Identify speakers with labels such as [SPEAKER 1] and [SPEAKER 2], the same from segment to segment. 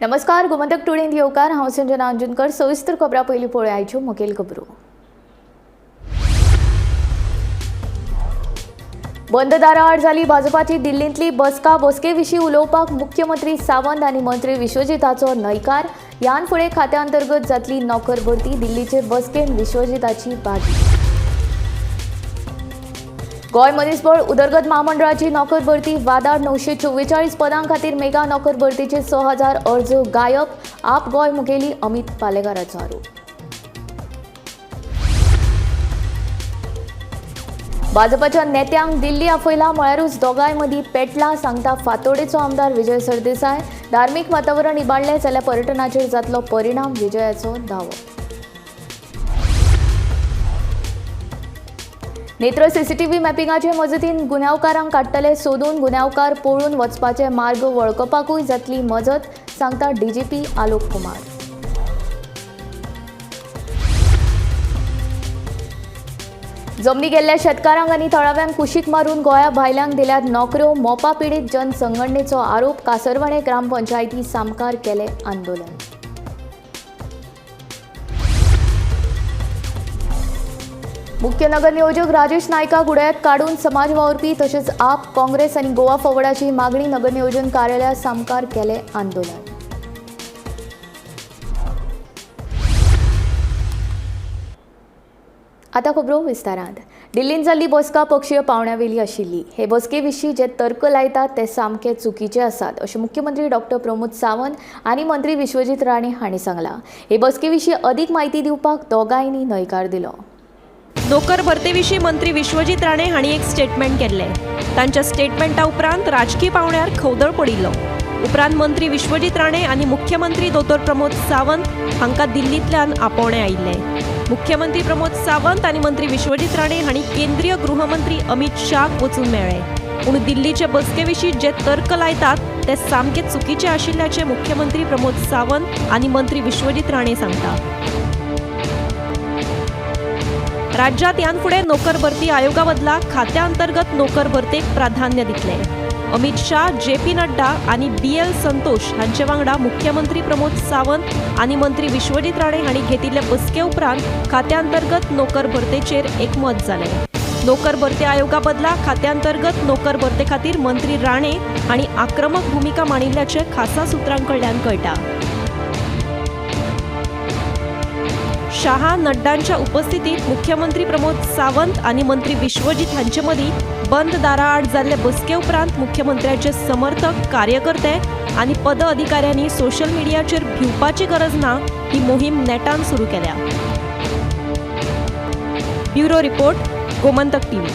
[SPEAKER 1] नमस्कार, गोमंतक टुडेंत येवकार. हांव संजना अंजुनकर. सविस्तर खबरां पयलीं पळोवया आयच्यो मुखेल खबरो. बंद दाराआड जाली भाजपाची दिल्लींतली बसका. बसके विशीं उलोवपाक मुख्यमंत्री सावंत आनी मंत्री विश्वजिताचो न्हयकार. ह्यान फुडें खात्या अंतर्गत जातली नोकर भरती. दिल्लीचे बसकेन विश्वजिताची बाजी. गोंय मनीसबळ उदरगत महामंडळाची नोकर भरती वादाड. 944 पदां खातीर मेगा नोकर भरतीचे 6000 अर्ज गायब. आप गोंय मुखेली अमित पालेकाराचो आरोप. भाजपाच्या नेत्यांक दिल्ली आपयला म्हळ्यारूच दोगांय मदीं पेटला, सांगता फातोडेचो आमदार विजय सरदेसाय. धार्मीक वातावरण इबाडलें जाल्यार पर्यटनाचेर जातलो परिणाम, विजयाचो दावो. नेत्र सीसीटीव्ही मॅपिंगाचे मजतीन गुन्यांवकारांक काडटले सोदून. गुन्यांवकार पळून वचपाचे मार्ग वळखपाकूय जातली मजत, सांगता डीजीपी आलोक कुमार. जमनी गेल्ल्या शेतकारांक आनी थळाव्यांक कुशीक मारून गोंया भायल्यांक दिल्यात नोकऱ्यो. मोपा पिडीत जनसंघटनेचो आरोप. कासरवाणे ग्रामपंचायती सामकार केलें आंदोलन. मुख्य नगरनियोजक राजेश नायकाक उडयात काडून समाज वावुरपी तशेंच आप, काँग्रेस आनी गोवा फॉरवर्डाची मागणी. नगरनियोजन कार्यालया सामकार केलें आंदोलन. आतां खबरो विस्तारांत. दिल्लींत जाल्ली बसका पक्षीय पावंड्यावेली आशिल्ली. हे बसके विशीं जे तर्क लायतात ते सामके चुकीचे आसात, अशें मुख्यमंत्री डॉक्टर प्रमोद सावंत आनी मंत्री विश्वजीत राणे हांणी सांगलां. हे बसके विशीं अदीक म्हायती दिवपाक दोगांयनी न्हयकार दिलो.
[SPEAKER 2] नोकर भरते विशीं मंत्री विश्वजीत राणे हांणी एक स्टेटमेंट केल्लें. तांच्या स्टेटमेंटा उपरांत राजकी पावंड्यार खवदळ पडिल्लो. उपरांत मंत्री विश्वजीत राणे आनी मुख्यमंत्री दोतोर प्रमोद सावंत हांकां दिल्लींतल्यान आपोवणें आयिल्लें. मुख्यमंत्री प्रमोद सावंत आनी मंत्री विश्वजीत राणे हांणी केंद्रीय गृहमंत्री अमित शाहक वचून मेळ्ळे. पूण दिल्लीचे बसके विशीं जे तर्क लायतात ते सामके चुकीचे आशिल्ल्याचें मुख्यमंत्री प्रमोद सावंत आनी मंत्री विश्वजीत राणे सांगता. राज्यात ह्यान फुडें नोकर भरती आयोगा बदला खात्या अंतर्गत नोकर भरतेक प्राधान्य दितले. अमित शाह, जे पी नड्डा आनी बी एल संतोष हांचे वांगडा मुख्यमंत्री प्रमोद सावंत आनी मंत्री विश्वजीत राणे हांणी घेतिल्ले बसके उपरांत खात्या अंतर्गत नोकर भरतेचेर एकमत जालें. नोकर भरती आयोगा बदला खात्या अंतर्गत नोकर भरते खातीर मंत्री राणे हांणी आक्रमक भुमिका मांडिल्ल्याचें खासा सुत्रां कडल्यान कळटा. शाह, नड्डांच्या उपस्थितीत मुख्यमंत्री प्रमोद सावंत आनी मंत्री विश्वजीत हांचे मदीं बंद दाराआड जाल्ले बसके उपरांत मुख्यमंत्र्याचे समर्थक, कार्यकर्ते आनी पद अधिकाऱ्यांनी सोशल मिडियाचेर भिवपाची गरज ना ही मोहीम नेटान सुरू केल्या. Bureau report, Gomantak TV.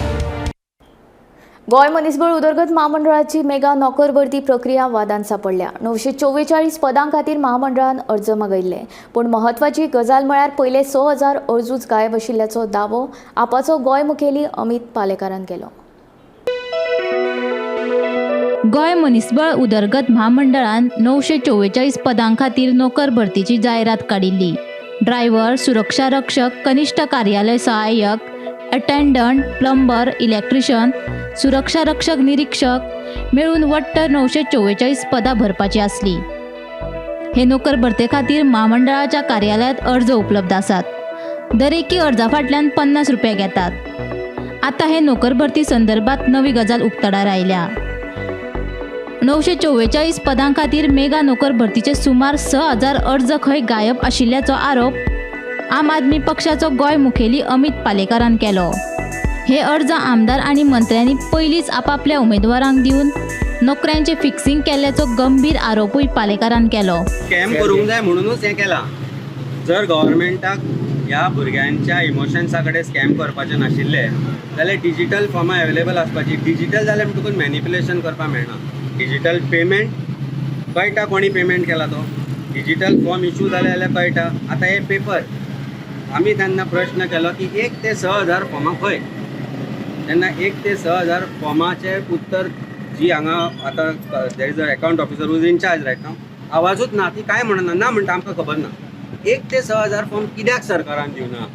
[SPEAKER 1] Goa मनीसबळ उदरगत महामंडळाची मेगा नोकर भरती प्रक्रिया वादान सापडल्या. 944 पदां खातीर महामंडळान अर्ज मागयल्ले. पूण म्हत्वाची गजाल म्हळ्यार पयले 6000 अर्जूच गायब आशिल्ल्याचो दावो आपाचो गोंय मुखेली अमित पालेकारान केलो.
[SPEAKER 3] गोंय मनीसबळ उदरगत महामंडळान 944 पदां खातीर नोकर भरतीची जायरात काडिल्ली. ड्रायव्हर, सुरक्षा रक्षक, कनिष्ठ कार्यालय सहाय्यक, अटेंडंट, प्लंबर, इलेक्ट्रिशियन, सुरक्षा रक्षक निरीक्षक मेळून वट्ट 944 पदां भरपाची आसली. हे नोकर भरते खातीर म्हामंडळाच्या कार्यालयांत अर्ज उपलब्ध आसात. दरेकी अर्जा फाटल्यान 50 रुपया घेतात. आतां हे नोकर भरती संदर्भात नवी गजाल उक्तडार आयल्या. 944 पदां खातीर मेगा नोकर भरतीचे सुमार 6000 अर्ज खंय गायब आशिल्ल्याचो आरोप आम आदमी पक्षाचो गोंय मुखेली अमित पालेकारान केलो. हे अर्ज आमदार आनी मंत्र्यांनी पयलींच आपापल्या उमेदवारांक दिवन नोकऱ्यांचें फिक्सिंग केल्ल्याचो गंभीर आरोपूय पालेकारान केलो.
[SPEAKER 4] स्कॅम करूंक जाय म्हणूनच हें केलां. जर गव्हर्मेंटाक ह्या भुरग्यांच्या इमोशन्सा कडेन स्कॅम करपाचें नाशिल्लें जाल्यार डिजीटल फॉर्मां एवेलेबल आसपाची. डिजीटल जाल्यार म्हणटकूच मॅनिप्युलेशन करपाक मेळना. डिजीटल पेमेंट कळटा कोणी पेमेंट केला तो. डिजीटल फॉर्म इशू जाले जाल्यार कळटा. आतां हे पेपर आमी तेन्ना प्रश्न केलो की 1 ते 6000 फॉर्मां खंय, तेन्ना 1 ते 6000 फॉर्माचें उत्तर जी हांगा आतां there is a account officer who is in charge right now, आवाजूच ना, ती कांय म्हणना, ना म्हणटा आमकां खबर ना. 1 ते 6000 फॉर्म कित्याक सरकारान दिवना,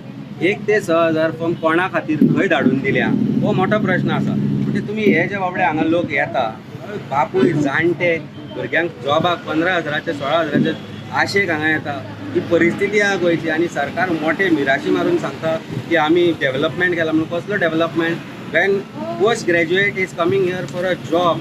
[SPEAKER 4] 1 ते 6000 फॉर्म कोणा खातीर खंय धाडून दिल्या, हो मोठो प्रश्न आसा. म्हणजे तुमी हे जे बाबडे हांगा लोक येता, बापूय जाणटे भुरग्यांक जॉबाक 15,000 16,000 आशेक हांगा येता. ही परिस्थिती आहा गोंयची आनी सरकार मोठे मिराशी मारून सांगता की आमी डेवलपमेंट केला म्हणून. कसलो development when post graduate is coming here for a job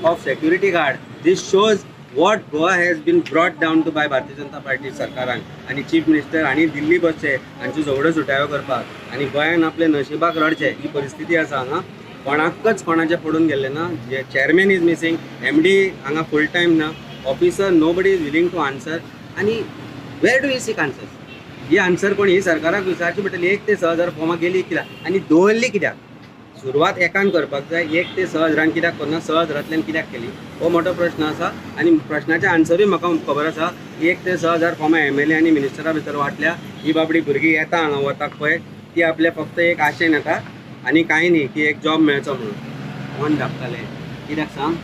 [SPEAKER 4] of security guard? This shows what Goa has been brought down to by Bharatiya Janata Party सरकारान आनी चीफ मिनिस्टर आनी दिल्ली बसचे हांच्यो झगड्यो सुटाव्यो करपाक आनी गोंयान आपले नशिबाक रडचे ही परिस्थिती आसा हांगा. कोणाकच कोणाचें पडून गेल्लें ना. जे चेअरमॅन is missing, MD हांगा फूल टायम ना, officer nobody is willing to answer. आनी where do you seek answers? He answer कोण ही सरकाराक विचारची पडटली. 1 ते 6,000 फॉर्मां गेली कित्याक आनी दवरली कित्याक? सुरवात एकान करपाक जाय. 1 ते 6,000 कित्याक करना, 6,000 कित्याक केली, हो मोठो प्रश्न आसा. आनी प्रश्नाचे आन्सरूय म्हाका खबर आसा. 1 ते 6,000 फॉर्मां MLA आनी मिनिस्टरा भितर वांटल्या. ही बाबडी भुरगीं येता हांगा वताक पळय, ती आपले फक्त एक आशेन येता आनी कांय न्ही की एक जॉब मेळचो म्हणून. मन धापताले कित्याक सांग,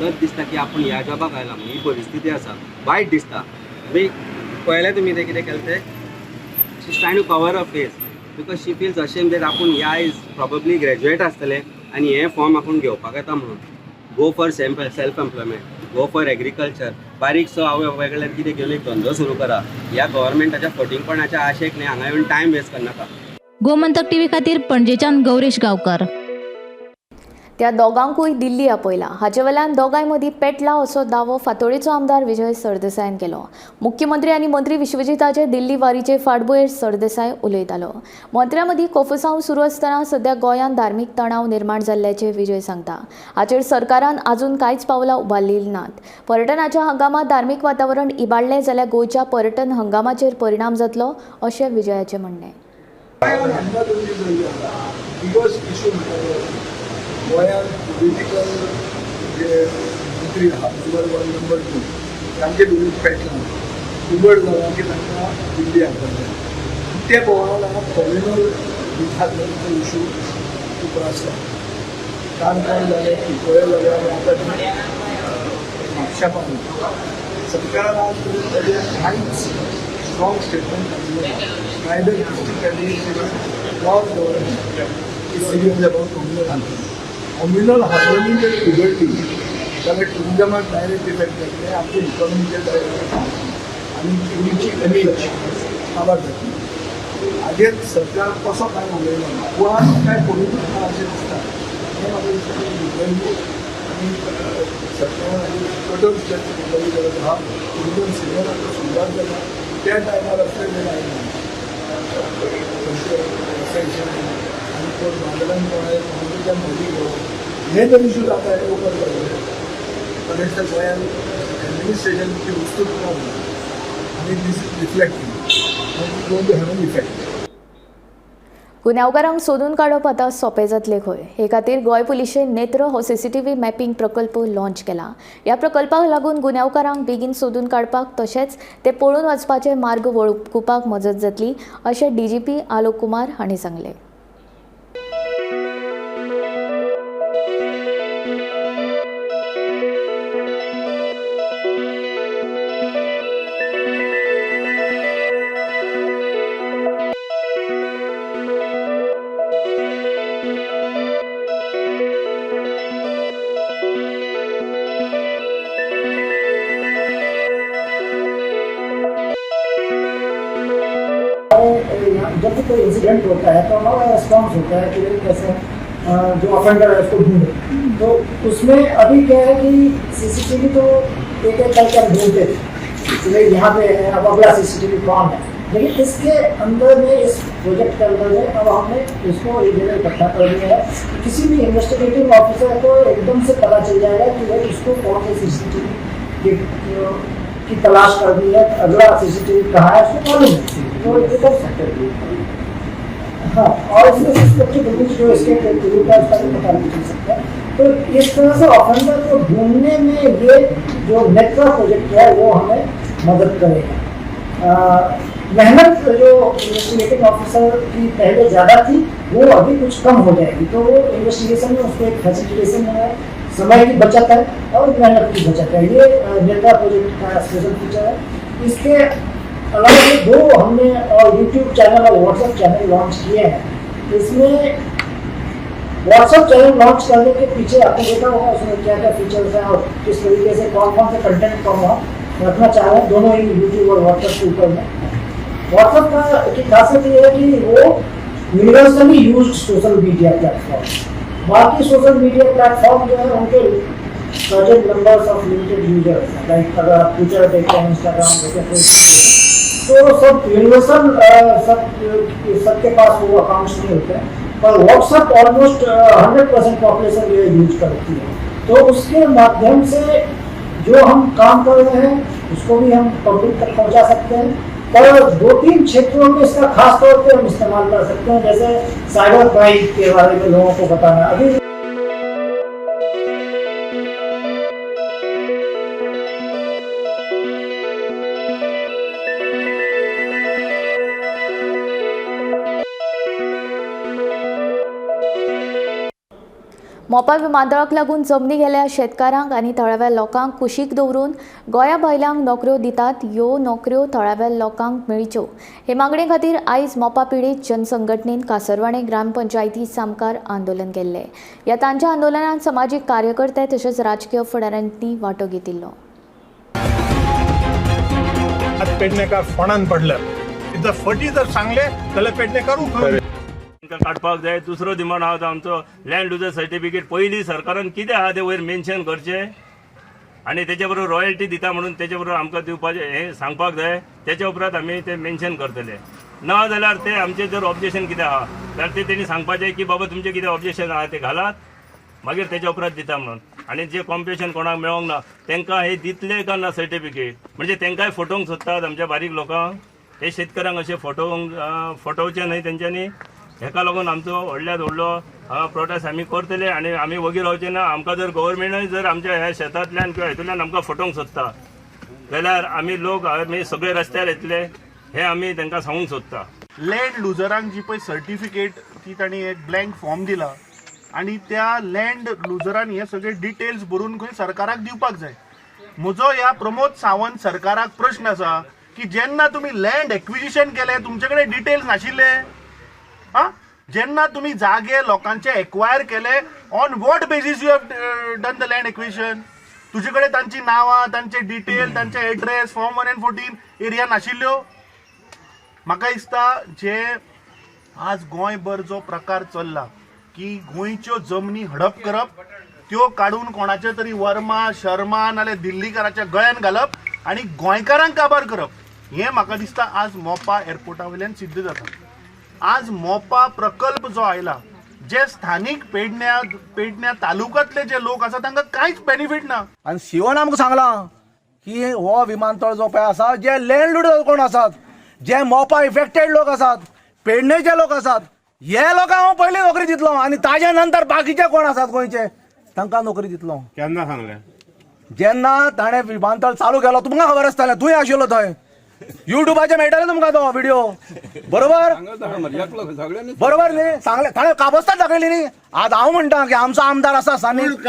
[SPEAKER 4] लज दिसता की आपूण ह्या जॉबाक आयला म्हणून. ही परिस्थिती आसा, वायट दिसता. तुमी पळयलें तुमी तें कितें केलें तें? She is trying to cover a face because she feels ashamed that आपूण ह्या is probably graduate आसतले आनी हें फॉर्म आपूण घेवपाक येता म्हणून. Go for self employment, go for agriculture. बारीकसो आवय बापाय कडल्यान कितें घेवन एक धंदो सुरू करा. ह्या गव्हर्मेंटाच्या फटींगपणाच्या आशेक न्ही हांगा येवन टायम वेस्ट करनाका.
[SPEAKER 3] गोमंतक टीव्ही खातीर पणजेच्यान गौरेश गांवकर.
[SPEAKER 1] त्या दोगांकूय दिल्ली आपयला. हाचे वेल्यान दोगांय मदीं पेटला असो दावो फातोडेचो आमदार विजय सरदेसायान केलो. मुख्यमंत्री आनी मंत्री विश्वजिताचे दिल्ली वारीचे फाटभुंयेर सरदेसाय उलयतालो. मंत्र्यां मदीं कोफुसांव सुरू आसतना सध्या गोंयांत धार्मीक तणाव निर्माण जाल्ल्याचें विजय सांगता. हाचेर सरकारान आजून कांयच पावलां उबारलीं नात. पर्यटनाच्या हंगामांत धार्मीक वातावरण इबाडलें जाल्यार गोंयच्या पर्यटन हंगामाचेर परिणाम जातलो अशें विजयाचें म्हणणें.
[SPEAKER 5] गोंयांत पॉलिटिकल जे मंत्री आहा, नंबर 1 नंबर 2, तांचे भितर पेटलां उबड जालां की तांकां दिल्ली आपयल्या. ते पळोवन हांगा कम्युनल विखाचो इशू उप्रासला. काणकोण जालें, पिकोळे जालें आनी आतां म्हापशा पावलें. सरकारान आज पर्यंत ताजेर कांयच स्ट्रॉंग स्टेटमेंट घातलें ना. Neither district administration nor government is serious about communal harmony. Communal harmony जर बिगडली जाल्यार टुरिजमाक डायरेक्ट इफेक्ट जातलें, आमच्या इकॉनॉमीचेर डायरेक्ट इफेक्ट आनी गोंयची इमेज काबार जातली. हाजेर सरकार कसो कांय उलयना, कोणाक कांय पडून ना अशें दिसता. हें म्हाका दिसता की दुर्दैवी आनी सरकारान हाजेर कठोर स्टेप घेवपाची गरज आहा. टुरिजम सिजन आतां सुरवात जाला, त्या टायमार असलें जें आयलां आनी कोण मागल्यान कोण कोणाच्या मदीं घेवप हे जर इशू जाता हे ओपन जातले. तशेंच गोंयांत एडमिनिस्ट्रेशनची वस्तूच ना आनी this is reflecting going to have an effect.
[SPEAKER 1] गुन्यांवकारांक सोदून काडप आतां सोंपें जातलें खंय. हे खातीर गोंय पुलिशेन नेत्र हो सीसीटीव्ही मॅपिंग प्रकल्प लॉन्च केला. ह्या प्रकल्पाक लागून गुन्यांवकारांक बेगीन सोदून काडपाक तशेंच ते पळून वचपाचे मार्ग वळखुपाक मजत जातली अशें डीजीपी आलोक कुमार हांणी सांगलें.
[SPEAKER 6] जब भी कोई इंसिडेंट होता है तो हमारा रेस्पॉन्स होता है कि भाई कैसे जो ऑफेंडर है उसको ढूंढे। तो उसमें अभी क्या है कि सीसीटीवी तो एक एक करके हम ढूंढते थे कि भाई यहाँ पे है, अब अगला सीसीटीवी कौन है। लेकिन इसके अंदर में, इस प्रोजेक्ट के अंदर में अब हमने इसको एक जगह इकट्ठा कर दिया है। किसी भी इन्वेस्टिगेटिव ऑफिसर को एकदम से पता चल जाएगा कि भाई उसको कौन से सीसीटीवी की तलाश करनी है, अगला सीसीटीवी कहाँ है उसको मालूम है, तो ये कर सकते हैं। हाँ, और इसमें सस्पेक्टेड जो इसके ग्रुप है उसका भी पता नहीं चल सकता है। तो इस तरह से ऑफेंडर को ढूंढने में ये जो नेटवर्क प्रोजेक्ट है वो हमें मदद करेगा। मेहनत जो इन्वेस्टिगेटिंग ऑफिसर की पहले ज़्यादा थी वो अभी कुछ कम हो जाएगी, तो वो इन्वेस्टिगेशन में उसको एक फैसिलिटेशन है, समय की बचत है और मेहनत की बचत है। ये नेत्रा प्रोजेक्ट का स्पेशल फीचर है। इसके अलावा ये दो हमने और यूट्यूब चैनल और व्हाट्सएप चैनल लॉन्च किए हैं। इसमें व्हाट्सएप चैनल लॉन्च करने के पीछे आपने देखा होगा उसमें क्या क्या फीचर्स हैं और किस तरीके से कौन कौन से कंटेंट को हम रखना चाह रहे हैं, दोनों ही यूट्यूब और व्हाट्सएप के ऊपर में। व्हाट्सएप का की खासियत ये है कि वो universally use social media platform, बाकी सोशल मीडिया प्लेटफॉर्म जो है उनके certain numbers of limited users, like अगर आप ट्विटर देखते हैं, इंस्टाग्राम देखते हैं, फेसबुक, तो सब यूनिवर्सल सब सबके पास वो अकाउंट्स नहीं होते हैं, पर व्हाट्सएप ऑलमोस्ट 100% पॉपुलेशन जो है यूज करती है। तो उसके माध्यम से जो हम काम कर रहे हैं उसको भी हम पब्लिक तक पहुंचा सकते हैं। पर 2-3 क्षेत्रों में इसका खास तौर पे हम इस्तेमाल कर सकते हैं, जैसे साइबर क्राइम के बारे में लोगों को बताना। अभी
[SPEAKER 1] मोपा विमानतळाक लागून जमनी गेल्या शेतकारांक आनी थळाव्या लोकांक कुशीक दवरून गोंया भायल्यांक नोकऱ्यो दितात, ह्यो नोकऱ्यो थळाव्या लोकांक मेळच्यो हे मागणे खातीर आयज मोपा पिडीत जनसंघटनेन कासरवाणे ग्रामपंचायती सामकार आंदोलन केल्लें। ह्या तांच्या आंदोलनात समाजीक कार्यकर्ते तशेंच राजकीय फुडाऱ्यांनी वांटो घेतिल्लो।
[SPEAKER 7] आज पेडणेकार फोंडान पडले, जर फटी जर सांगले जाल्यार पेडणेकार उखलून
[SPEAKER 8] काडपाक जाय। दुसरो डिमांड आहा तो आमचो लँड लुजर सर्टिफिकेट पयलीं सरकारान कितें आहा तें वयर मेन्शन करचें आनी तेचे बरोबर रॉयल्टी दिता म्हणून तेचे बरोबर आमकां दिवपाचें हें सांगपाक जाय। तेच्या उपरांत आमी तें मेन्शन करतले, ना जाल्यार ते आमचें जर ऑब्जेक्शन कितें आहा जाल्यार तें तेणी सांगपाचें की बाबा तुमचें कितें ऑब्जेक्शन आहा तें घालात, मागीर तेच्या उपरांत दिता म्हणून। आनी जे कॉम्पिटिशन कोणाक मेळोंक ना तांकां हे दितले काय ना सर्टिफिकेट, म्हणजे तांकांय फटोवंक सोदतात आमच्या बारीक लोकांक, हे शेतकऱ्यांक अशें फटोवचें न्हय तेंच्यांनी। हेका लागून आमचो व्हडल्यात व्हडलो प्रोटेस्ट आमी करतले आनी आमी वगी रावचे ना। आमकां जर गव्हर्मेंटूय जर आमच्या ह्या शेतांतल्यान किंवा हितूंतल्यान आमकां फटोवंक सोदता जाल्यार आमी लोक आमी सगळे रस्त्यार येतले हे आमी तांकां सांगूंक सोदता।
[SPEAKER 9] लँड लुजरांक जी पळय सर्टिफिकेट ती तांणी एक ब्लँक फॉर्म दिला आनी त्या लँड लुजरान हे सगळे डिटेल्स भरून खंय सरकाराक दिवपाक जाय। म्हजो ह्या प्रमोद सावंत सरकाराक प्रश्न आसा की जेन्ना तुमी लँड एक्विजिशन केलें तुमचे कडेन डिटेल्स नाशिल्ले, आं, जेन्ना तुमी जागे लोकांचे एक्वायर केले on what basis you have done the land acquisition, तुजे कडेन तांची नांवां, तांचे डिटेल, तांचे एड्रेस, फॉर्म 1 आनी 14 एरिया नाशिल्ल्यो। म्हाका दिसता जे आज गोंयभर जो प्रकार चल्ला की गोंयच्यो जमनी हडप करप, त्यो काडून कोणाचे तरी वर्मा शर्मा नाल्यार दिल्लीकाराच्या गळ्यान घालप आनी गोंयकारांक काबार करप, हें म्हाका दिसता आज मोपा एअरपोर्टा वयल्यान सिद्ध जाता। आज मोपा प्रकल्प जो आयला, जे स्थानीक पेडण्या तालुक्यांतले जे लोक आसा तांकां कांयच बेनिफीट ना।
[SPEAKER 10] आनी शिवन आमकां सांगलां की हो विमानतळ जो पळय आसा, जे लँडलॉर्ड कोण आसात, जे मोपा इफेक्टेड लोक आसात, पेडणेचे लोक आसात, हे लोकांक हांव पयलीं नोकरी दितलो आनी ताज्या नंतर बाकीचे कोण आसात गोंयचे तांकां नोकरी दितलो।
[SPEAKER 7] केन्ना सांगलें?
[SPEAKER 10] जेन्ना ताणें विमानतळ चालू केलो तुमकां खबर आसतालें, तूंय आशिल्लो थंय, युट्यूबाचेर मेळटलें तुमकां तो व्हिडिओ, बरोबर बरोबर न्ही? सांगलें ताणें काबस्ताद दाखयली न्ही। आज हांव म्हणटा की आमचो आमदार आसा स्थानीक,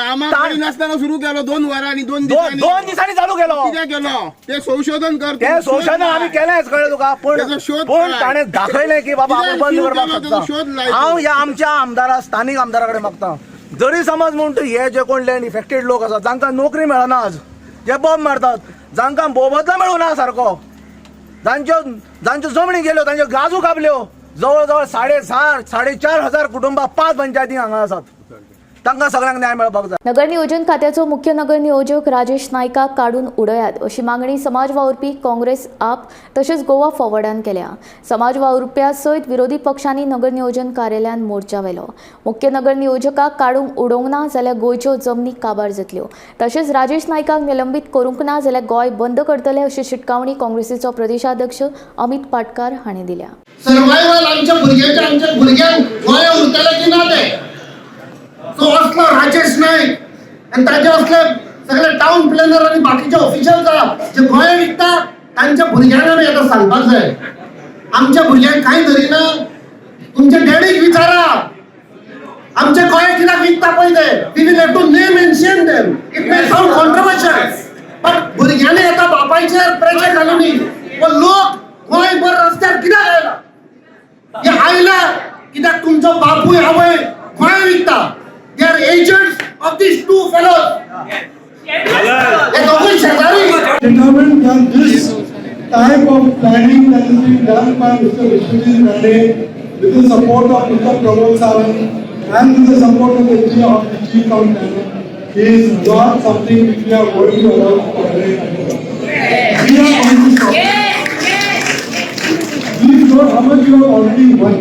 [SPEAKER 11] नासतना सुरू केलो, 2 वरांनी 2
[SPEAKER 10] दिसांनी चालू केलो,
[SPEAKER 11] कित्याक केलो तें संशोधन कर,
[SPEAKER 10] तें संशोधन आमी केलेंच, कळ्ळें तुका, पूण ताणें दाखयलें की बाबा आपूण बंद करपाक शकता। हांव ह्या आमच्या आमदारा स्थानीक आमदारा कडेन मागता, जरी समज म्हूण तूं हे जे कोण लँड इफेक्टेड लोक आसात जांकां नोकरी मेळना आज, जे बॉम्ब मारतात, जांकां मोबदलो मेळूना सारको, जांच्यो जमणी गेल्यो, तांच्यो गाजू कापल्यो, जवळ जवळ 4,500 4,500 कुटुंबां 5 पंचायती हांगा आसात, तांकां सगळ्यांक न्याय मेळपाक जाय।
[SPEAKER 1] नगर नियोजन खात्याचो मुख्य नगर नियोजक राजेश नायकाक काडून उडयात अशी मागणी समाज वावुरपी काँग्रेस, आप तशेंच गोवा फॉरवर्डान केल्या। समाज वावुरप्या सयत विरोधी पक्षांनी नगर नियोजन कार्यालयान मोर्चा व्हेलो। मुख्य नगर नियोजकाक काडून उडोवंक ना जाल्यार गोंयच्यो जमनी काबार जातल्यो, तशेंच राजेश नायकाक निलंबीत करूंक ना जाल्यार गोंय बंद करतले अशी शिटकावणी काँग्रेसीचो प्रदेशाध्यक्ष अमित पाटकार हांणी दिल्या।
[SPEAKER 11] सर्वायवल आमच्या भुरग्यांच्या, आमच्या भुरग्यांक गोंया उरतले की ना ते, सो असलो राजेश नायक आनी ताजे असले सगळे टावन प्लॅनर आनी बाकीचे ऑफिशियल्स आहा जे गोंय विकता तांच्या भुरग्यांक आमी आतां सांगपाक जाय, आमच्या भुरग्यांक कांय धरिना, तुमच्या डॅडीक विचारा आमच्या गोंय कित्याक विकता पळय ते, we will have to name and shame them, it may sound controversial but भुरग्यांनी आतां बापायचेर प्रेशर घालूनी पण लोक गोंयभर रस्त्यार कित्याक आयला, हे आयला कित्याक तुमचो बापूय आवय गोंय विकता. They are agents of these two fellows. हे दोगूय शेजारी.
[SPEAKER 5] Determined that this type of planning that is being done by Mr. Vishwajit Rane with the support of Mr. Pramod Sawant and with the support of the chief town planner is not something which we are going to allow to tolerate anymore. We are going to stop it. Please note how much you have already won.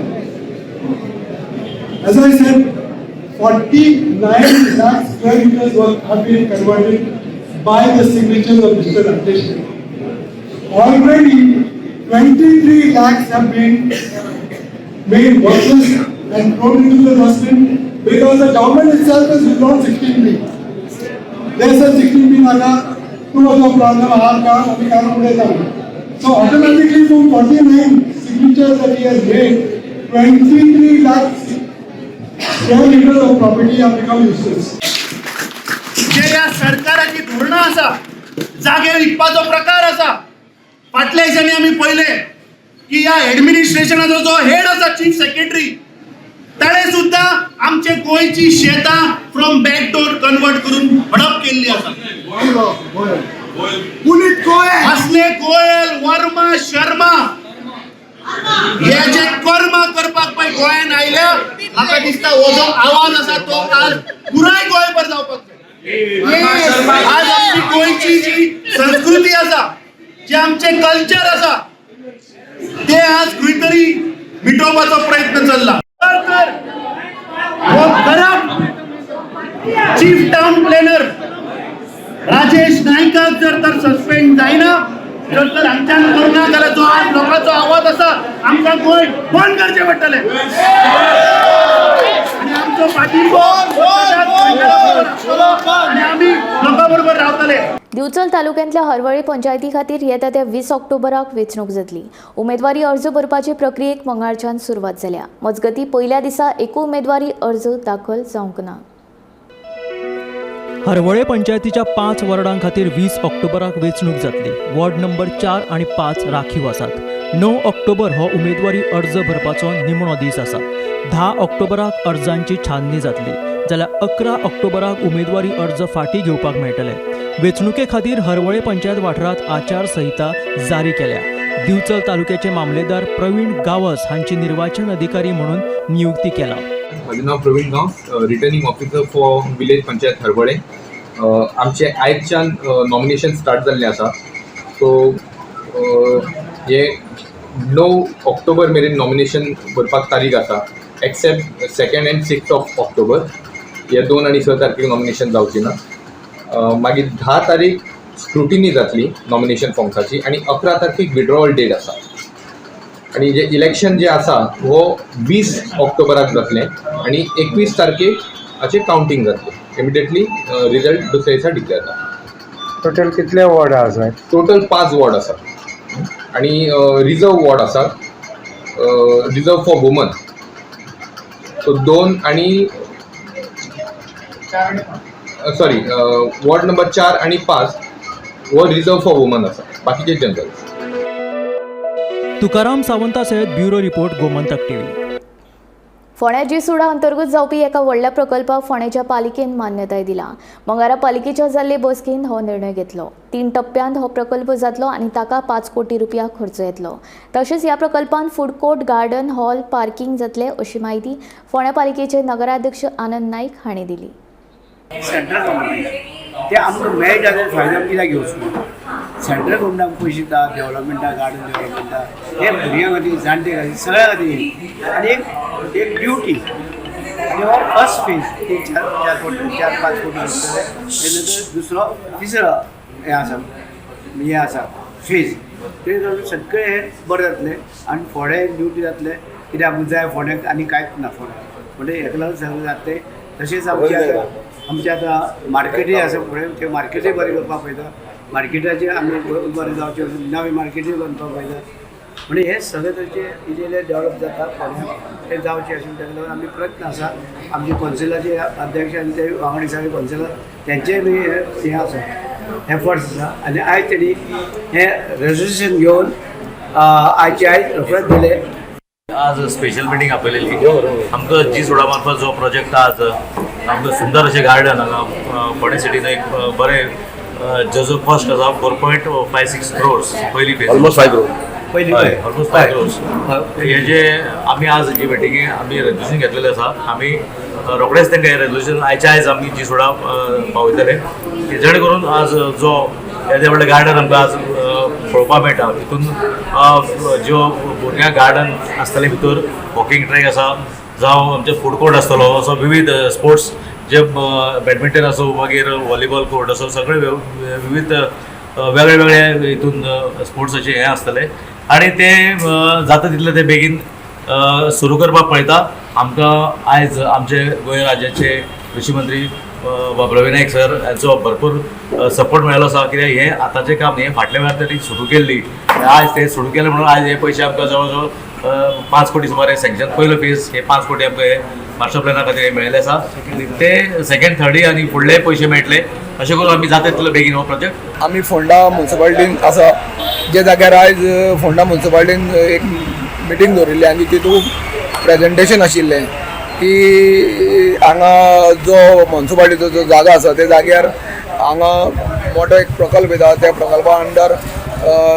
[SPEAKER 5] As I said, 49 lakh square meters worth have been converted by the signatures of Mr. Rakesh. Already 23 lakhs have been made worthless and thrown into the dustbin because the government itself has withdrawn 16B. They said 16B नाका, तू असो problem आहात का, आम्ही काम पुढे जाऊ. So automatically from 49 signatures that he has made, 23 lakhs square meters of property have become useless.
[SPEAKER 9] जे ह्या सरकाराची धोरणां आसा, जागे विकपाचो प्रकार आसा. फाटल्या दिसांनी आमी पळयलें की ह्या एडमिनिस्ट्रेशनाचो जो हेड आसा, चीफ सेक्रेटरी, ताणें सुद्दां आमचे गोंयची शेतां फ्रॉम बॅक डोर कन्वर्ट करून हडप केल्ली आसा.
[SPEAKER 5] पुनीत गोयल.
[SPEAKER 9] असले गोयल, वर्मा, शर्मा हे जे कर्मा करपाक पळय गोंयान आयल्या, म्हाका दिसता हो जो आवाज आसा तो आज पुराय गोंयभर जावपाक जाय. आज आमची गोंयची जी संस्कृती आसा, जे आमचे कल्चर आसा, ते आज खंय तरी मिटोवपाचो प्रयत्न चल्ला. तर हो corrupt chief town planner Rajesh नायकाक जर तर सस्पेंड जायना, जर तर हांगच्यान करुना जाल्यार जो आज लोकांचो आवाज आसा, आमकां गोंय बंद करचें पडटलें आनी आमचो पाठिंबो आनी आमी लोकां बरोबर रावतले.
[SPEAKER 1] दिवचल तालुक्यांतल्या हरवळी पंचायती खातीर येता त्या 20 ऑक्टोबराक वेंचणूक जातली. उमेदवारी अर्ज भरपाचे प्रक्रियेक मंगळारच्यान सुरवात जाल्या. मजगती, पयल्या दिसा एकूय उमेदवारी अर्ज दाखल जावंक ना.
[SPEAKER 12] हरवळे पंचायतीच्या 5 वॉर्डां खातीर 20 ऑक्टोबराक वेंचणूक जातली. वॉर्ड नंबर 4 आनी 5 राखीव आसात. 9 ऑक्टोबर हो उमेदवारी अर्ज भरपाचो निमणो दीस आसा. 10 ऑक्टोबराक अर्जांची छाननी जातली, जाल्यार 11 ऑक्टोबराक उमेदवारी अर्ज फाटीं घेवपाक मेळटले. वेंचणुके खातीर हरवळे पंचायत वाठारांत आचारसंहिता जारी केल्या. दिवचल तालुक्याचे मामलेदार प्रवीण गावस हांची निर्वाचन अधिकारी म्हणून नियुक्ती केला.
[SPEAKER 13] म्हजें नांव प्रवीण Gawas, returning officer for village panchayat Harvalem. आमचे आयजच्यान नॉमिनेशन स्टार्ट जाल्लें आसा. सो हे 9 ऑक्टोबर मेरेन नॉमिनेशन भरपाक तारीख आसा, except 2nd and 6th of October. हे 2 आनी 6 तारखेक नॉमिनेशन जावची ना. मागीर 10 तारीख स्क्रुटिनी जातली नॉमिनेशन फॉर्म्साची आनी 11 तारखेक विड्रॉवल डेट आसा. आनी जे इलेक्शन जे आसा हो 20 ऑक्टोबराक जातलें आनी 21 तारखेक हाचें कावंटींग जातलें. इमिडिएटली रिजल्ट दुसऱ्या दिसा डिक्लेअर जाता.
[SPEAKER 14] टोटल कितले वॉर्ड आसा?
[SPEAKER 13] टोटल 5 वॉर्ड आसा आनी रिजर्व वॉर्ड आसा, रिजर्व फॉर वुमन. सो दोन आनी, सॉरी, वॉर्ड नंबर 4 आनी 5 हो रिजर्व फॉर वुमन आसा, बाकीचे जनरल.
[SPEAKER 12] तुकाराम सावंता सयत ब्युरो रिपोर्ट, गोमंतक टीव्ही.
[SPEAKER 1] फोंड्या जीसुडा अंतर्गत जावपी एका व्हडल्या प्रकल्पाक फोंडेच्या पालिकेन मान्यताय दिला. मंगळारा पालिकेच्या जाल्ले बसकेंत हो निर्णय घेतलो. तीन टप्प्यांत हो प्रकल्प जातलो आनी ताका 5 कोटी रुपया खर्च येतलो. तशेंच ह्या प्रकल्पांत food court, garden, hall, parking जातले, अशी म्हायती फोंड्या पालिकेचे नगराध्यक्ष आनंद नाईक हांणी दिली.
[SPEAKER 15] सेंट्रल गव्हर्मेंट ते आमकां मेळटा जाल्यार फायदो आमी कित्याक घेवचो ना? सेंट्रल गव्हर्मेंट आमकां पयशे दिता डेव्हलपमेंटाक, गार्डन डेव्हलपमेंटाक. हे भुरग्यां खातीर, जाणटे खातीर, सगळ्या खातीर आनी एक एक ड्युटी. आनी हो फर्स्ट फेज, तीन चार 4 कोटी, 4-5 कोटी आसतले. तेजे नंतर दुसरो, तिसरो हें आसा, हें आसा फेज. ते सगळें हें बरें जातलें आनी फोंडें ड्युटी जातलें. कित्याक आमकां जाय फोंड्याक आनी कांयच ना फोंड्याक, म्हणजे हेका लागून सगळें जातलें. तशेंच आमचें आतां मार्केटूय आसा फुडें, तें मार्केटूय बरें करपाक पळयता. मार्केटाचेर आमी बरें जावचें, नवें मार्केटूय बांदपाक पळयता. म्हणजे हे सगळे तरेचे इल्लें इल्लें डेवलप जाता फोंड्यां, तें जावचें अशें ताका लागून आमी प्रयत्न आसा. आमचे कौन्सिलाचे अध्यक्ष आनी ते वांगडी सगळे कौन्सिलर, तेंचेय बी हें आसा, एफर्ट्स आसा. आनी आयज तेणी हें रेजोल्युशन घेवन आयचे आयज रोखडेच दिलें.
[SPEAKER 14] आज स्पेशल मिटींग आपयलेली. आमकां जी सुडा मार्फत जो प्रोजेक्ट आज आमकां सुंदर अशें गार्डन हांगा फोंडें सिटीन एक बरें, जेजो कॉस्ट आसा 4.56 क्रोर्स पयली phase.
[SPEAKER 16] Almost 5 crore.
[SPEAKER 14] हय, ऑलमोस्ट 5 क्रोर्स. हे जे आमी आज जी मिटिंगे आमी रेजोल्युशन घेतलेलें आसा, आमी रोखडेच तांकां हें रेजोल्युशन आयच्या आयज आमी जी सुडा पावयतले, जेणे करून आज जो येदें व्हडलें गार्डन आमकां आज पळोवपाक मेळटा, तितून ज्यो भुरग्यांक गार्डन आसतलें, भितर वॉकिंग ट्रॅक आसा, जावं आमचें फूड कोर्ट आसतलो, असो विविध स्पोर्ट्स जे बॅडमिंटन आसूं, मागीर व्हॉलीबॉल कोर्ट आसूं, सगळे विविध वेगळे वेगळे हितून स्पोर्ट्साचे हें आसतलें आनी ते जाता तितले ते बेगीन सुरू करपाक पळयता. आमकां आयज आमचे गोंय राज्याचे कृशी मंत्री बाब रवी नायक सर हांचो भरपूर सपोर्ट मेळ्ळो आसा, कित्याक हें आतांचें काम हें फाटल्या वेळार तांणी सुरू केल्ली, आयज ते सुरू केलें म्हणून आयज हे पयशे आमकां जवळ जवळ 5 कोटी सुमार सँक्शन, पयलो फेज हे 5 कोटी आमकां हे मास्टर प्लॅना खातीर हे मेळिल्ले आसा. ते सेकंड थर्डी आनी फुडले पयशे मेळटले, अशें करून आमी जाता तितलो बेगीन हो प्रोजेक्ट.
[SPEAKER 5] आमी फोंडा मुन्सिपालिटीन आसा, जे जाग्यार आयज फोंडा मुन्सिपालिटीन एक मिटींग दवरिल्ली आनी तितून प्रेजेंटेशन आशिल्लें की हांगा जो मुन्सिपालिटीचो जो जागा आसा त्या जाग्यार हांगा मोठो एक प्रकल्प येता. त्या प्रकल्पा अंडर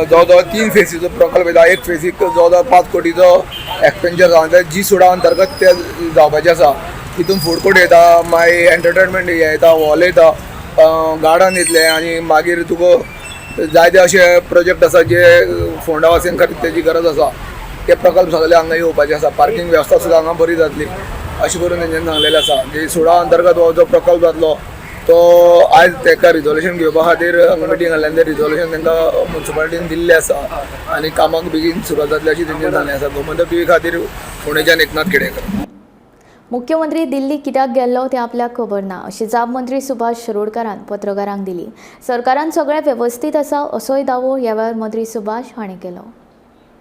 [SPEAKER 5] जवळ जवळ 3 फेसीचो प्रकल्प येता. एक फेसीक जवळ जवळ 5 कोटीचो एक्सपेंडिचर आसा, जी सुडा अंतर्गत ते जावपाचें आसा. तितून फूड कोर्ट येता, मागीर एंटरटेनमेंट येता, हॉल येता, गार्डन येतलें आनी मागीर तुका जायते अशे प्रोजेक्ट आसा जे फोंडा वासियां खातीर तेजी गरज आसा, ते प्रकल्प सगळे हांगा येवपाचे आसा. पार्किंग वेवस्था सुद्दां हांगा बरी जातली अशें करून तेंच्यांनी सांगलेलें आसा. जी सुडा अंतर्गत हो जो प्रकल्प जातलो तो आयज ताका रिजोल्युशन घेवपा खातीर हांगा मिटींग घाल्ली आनी तें रिजोल्युशन तांकां मुन्सिपालिटीन दिल्लें आसा आनी कामाक बेगीन सुरवात जातली अशी तेंच्यांनी सांगलें आसा. गोमंतक टीव्ही खातीर फोंडेच्यान एकनाथ खेडेकर.
[SPEAKER 1] मुख्यमंत्री दिल्ली कित्याक गेल्लो तें आपल्याक खबर ना अशी जाप मंत्री सुभाष शिरोडकारान पत्रकारांक दिली. सरकारान सगळें वेवस्थीत आसा असोय दावो ह्या वेळार मंत्री सुभाष हांणी केलो.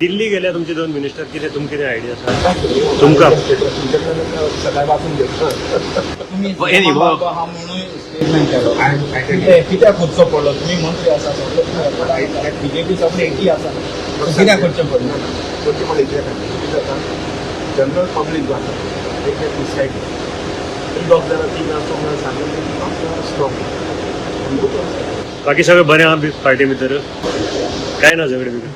[SPEAKER 17] दिल्ली गेल्या तुमचे 2 मिनिस्टर, कितें तुमकां कितें आयडिया आसा तुमकां?
[SPEAKER 16] कित्याक करचो पडलो? तुमी मंत्री आसा, सगळे बीजेपी सगळे एकी आसा, कित्याक करचें पडलें?
[SPEAKER 18] करचें पडलें कित्या खातीर? जनरल पब्लीक जो आसा ते डिसायड 2 जाणां 3 जाणां 4 जाणां सांगून स्ट्रॉंग.
[SPEAKER 17] बाकी सगळें बरें आहा पार्टी भितर, कांय ना झगडे बिगडे.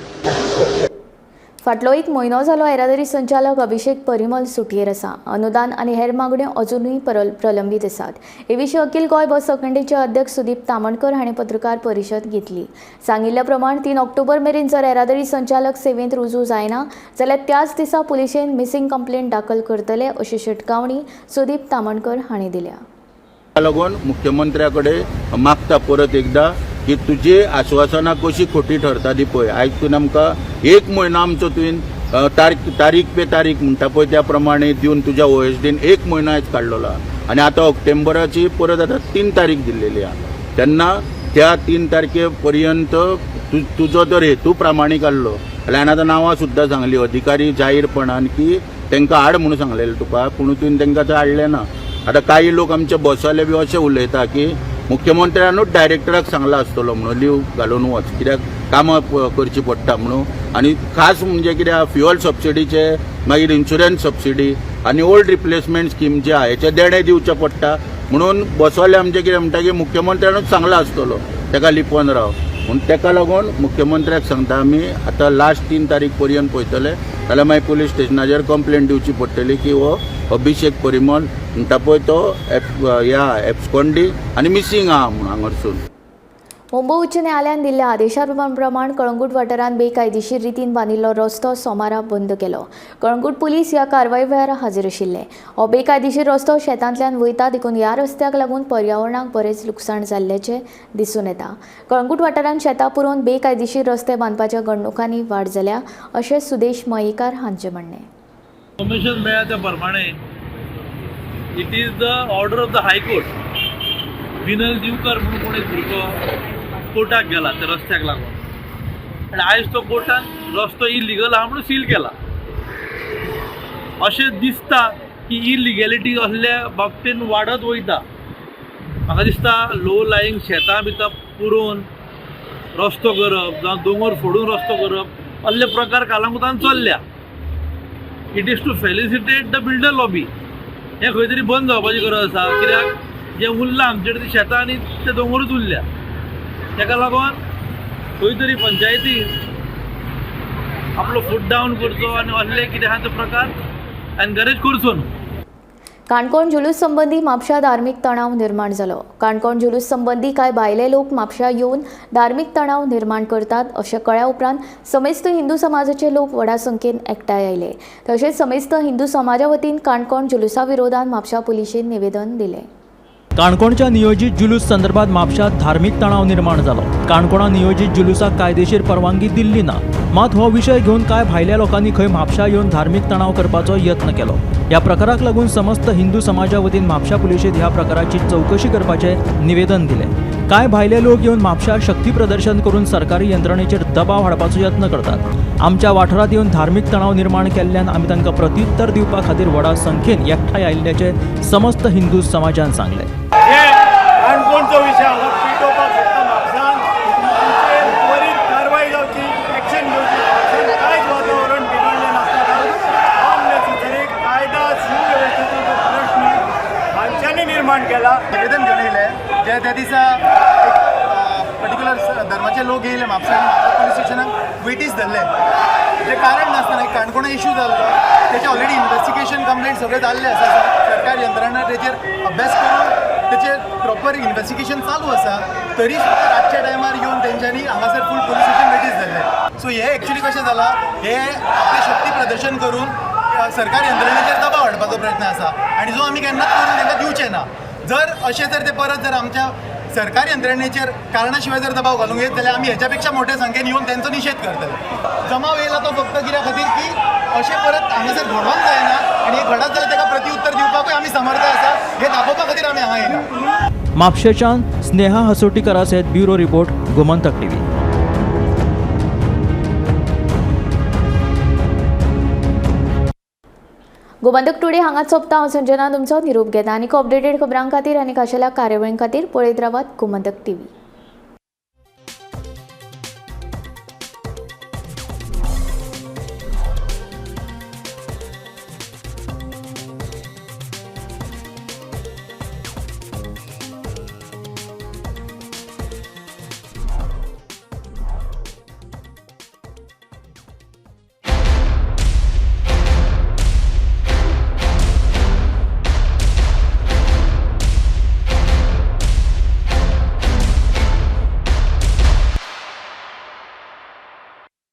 [SPEAKER 1] फाटलो एक म्हयनो जालो येरादारी संचालक अभिषेक परिमल सुटयेर आसा. अनुदान आनी हेर मागण्यो अजुनूय प्रलंबीत आसात. हे विशीं अखिल गोंय बस संघटनेचे अध्यक्ष सुदीप तामणकर हांणी पत्रकार परिशद घेतली. सांगिल्ल्या प्रमाण 3 ऑक्टोबर मेरेन जर येरादारी संचालक सेवेंत रुजू जायना जाल्यार त्याच दिसा पुलिशेन मिसिंग कंप्लेंट दाखल करतले अशी शिटकावणी सुदीप तामणकर हांणी दिल्या.
[SPEAKER 19] लागून मुख्यमंत्र्या कडेन मागता परत एकदा की तुजी आश्वासनां कशी खोटी ठरता ती पळय. आयज तुवें आमकां एक म्हयनो आमचो तुवें तारीख पे तारीख म्हणटा पळय त्या प्रमाणे दिवन तुज्या ओएसडीन एक म्हयनो आयज काडलेलो आहा आनी आतां ऑक्टेंबराची परत आतां 3 तारीख दिल्लेली आहा. तेन्ना त्या 3 तारखे पर्यंत तुजो जर हेतू प्रामाणीक आहलो जाल्यार आतां नांवां सुद्दां सांगली अधिकारी जाहीरपणान की तांकां हाड म्हणून सांगलेलें तुका, पूण तुवें तांकां थंय हाडलें ना. आतां काही लोक आमचे बसवाले बी अशें उलयता की मुख्यमंत्र्यानूच डायरेक्टराक सांगला आसतलो म्हणून लीव घालून वच, कित्याक कामां करचीं पडटा म्हणून. आनी खास म्हणजे कित्याक फ्युअल सबसिडीचे, मागीर इन्शुरन्स सबसिडी आनी ओल्ड रिप्लेसमेंट स्कीम जे आहा हेचे देणें दिवचें पडटा म्हणून बसवाले आमचे कितें म्हणटा की मुख्यमंत्र्यानूच सांगला आसतलो ताका लिपोवन राव म्हणून. ताका लागून मुख्यमंत्र्याक सांगता आमी आतां लास्ट 3 तारीख पर्यंत पळयतले, जाल्यार मागीर पुलीस स्टेशनाचेर कंप्लेन दिवची पडटली की हो अभिषेक परिमल म्हणटा पळय तो ह्या एब्सकोंडी आनी मिसींग आहा म्हणून हांगारसून.
[SPEAKER 1] मुंबय उच्च न्यायालयान दिल्ल्या आदेशा प्रमाण कळंगूट वाठारांत बेकायदेशीर रितीन बांदिल्लो रस्तो सोमारा बंद केलो. कळंगूट पुलीस ह्या कारवाये वेळार हाजीर आशिल्ले. हो बेकायदेशीर रस्तो शेतांतल्यान वयता देखून ह्या रस्त्याक लागून पर्यावरणाक बरेंच लुकसाण जाल्ल्याचें दिसून येता. कळंगूट वाठारांत शेतां पुरोवन बेकायदेशीर रस्ते बांदपाच्या घडणुकांनी वाड जाल्या अशें सुदेश मयेकार हांचें म्हणणें.
[SPEAKER 20] इन्फॉर्मेशन मेळ्ळ्या त्या प्रमाणे it is the order of the high court. Vinal Divkar म्हणून कोण एक भुरगो कोर्टाक गेला त्या रस्त्याक लागून आनी आयज तो कोर्टान रस्तो इलिगल आहा म्हणून सील केला. अशें दिसता की इलिगॅलिटी असल्या बाबतीन वाडत वयता. म्हाका दिसता लो लायींग शेतां बितां पुरोवन रस्तो करप जावं दोंगर फोडून रस्तो करप असले प्रकार कालांकुतान चल्ल्या. It is to felicitate the builder lobby. हें खंय तरी बंद जावपाची गरज आसा, कित्याक जें उरलां आमचे कडेन शेतां आनी ते दोंगरूच उरल्या. ताका लागून खंय तरी पंचायतीन आपलो फूट डावन करचो आनी असले कितें आहा तो प्रकार एनकरेज करचो न्हू.
[SPEAKER 1] काणकोण जुलूस संबंदी म्हापशा धार्मीक तणाव निर्माण जालो. काणकोण जुलूस संबंदी कांय भायले लोक म्हापशा येवन धार्मीक तणाव निर्माण करतात अशें कळ्ळ्या उपरांत समेस्त हिंदू समाजाचे लोक व्हडा संख्येन एकठांय आयले. तशेंच समेस्त हिंदू समाजा वतीन काणकोण जुलुसा विरोधात म्हापशा पुलिशेन निवेदन दिलें.
[SPEAKER 12] काणकोणच्या नियोजीत जुलूस संदर्भात म्हापशात धार्मीक तणाव निर्माण जालो. काणकोणा नियोजीत जुलुसाक कायदेशीर परवानगी दिल्ली ना, मात हो विशय घेवन कांय भायल्या लोकांनी खंय म्हापशा येवन धार्मीक तणाव करपाचो यत्न केलो. ह्या प्रकाराक लागून समस्त हिंदू समाजा वतीन म्हापशा पुलिशेंत ह्या प्रकाराची चवकशी करपाचें निवेदन दिलें. कांय भायले लोक येवन म्हापशा शक्ती प्रदर्शन करून सरकारी यंत्रणेचेर दबाव हाडपाचो यत्न करतात. आमच्या वाठारांत येवन धार्मीक तणाव निर्माण केल्ल्यान आमी तांकां प्रत्युत्तर दिवपा खातीर व्हडा संख्येन एकठांय आयिल्ल्याचें समस्त हिंदू समाजान सांगलें.
[SPEAKER 17] काणकोणचो विशय हांगा पेटोवपाक सोदता म्हापशान, तांचेर त्वरीत कारवाय जावची, एक्शन घेवची. म्हापशान कांयच वातावरण बिगडलें नासतना अननेसेसरी कायदा सुवेवस्थेचो जो प्रश्न हांच्यांनी निर्माण केला.
[SPEAKER 21] निवेदन घेवन येयले जे त्या दिसा एक पर्टिक्युलर धर्माचे लोक येयले म्हापशान, म्हापसा पुलीस स्टेशनाक वेटीस धरले. तें कारण नासतना एक काणकोणा इशू जाल्लो, तेचे ऑलरेडी इन्वेस्टिगेशन कंप्लेंट सगळें जाल्लें आसा. सरकार यंत्रणा तेचेर अभ्यास करून तेचेर प्रॉपर इन्वेस्टिगेशन चालू आसा, तरी सुद्दां रातच्या टायमार येवन तेंच्यांनी हांगासर फूल पुलीस स्टेशन वेटीस धरलें. सो हें एक्चुली कशें जालां, हें आपलें शक्ती प्रदर्शन करून सरकार यंत्रणेचेर दबाव हाडपाचो प्रयत्न आसा आनी जो आमी केन्नाच करून तांकां दिवचे ना. जर अशें जर ते परत जर आमच्या सरकार यंत्रणेचेर कारणा शिवाय जर दबाव घालूंक येत जाल्यार आमी हेच्या पेक्षा मोठ्या संख्येन येवन तेंचो निशेध करतले. जमाव येयला तो फक्त कित्या खातीर की अशें परत हांगासर घडोवंक जायना आनी हें घडत जाल्यार ताका प्रतिउत्तर दिवपाकूय आमी समर्थ आसा हें दाखोवपा खातीर आमी हांगा येयला.
[SPEAKER 12] म्हापशेच्यान स्नेहा हसोटीकरा सयत bureau report, Gomantak TV.
[SPEAKER 1] Gomantak today हांगाच सोंपता. हांव संजना तुमचो निरोप घेता. आनीक अपडेटेड खबरां खातीर आनी खाशेल्या कार्यावळीं खातीर पळयत रावात गोमंतक टीव्ही.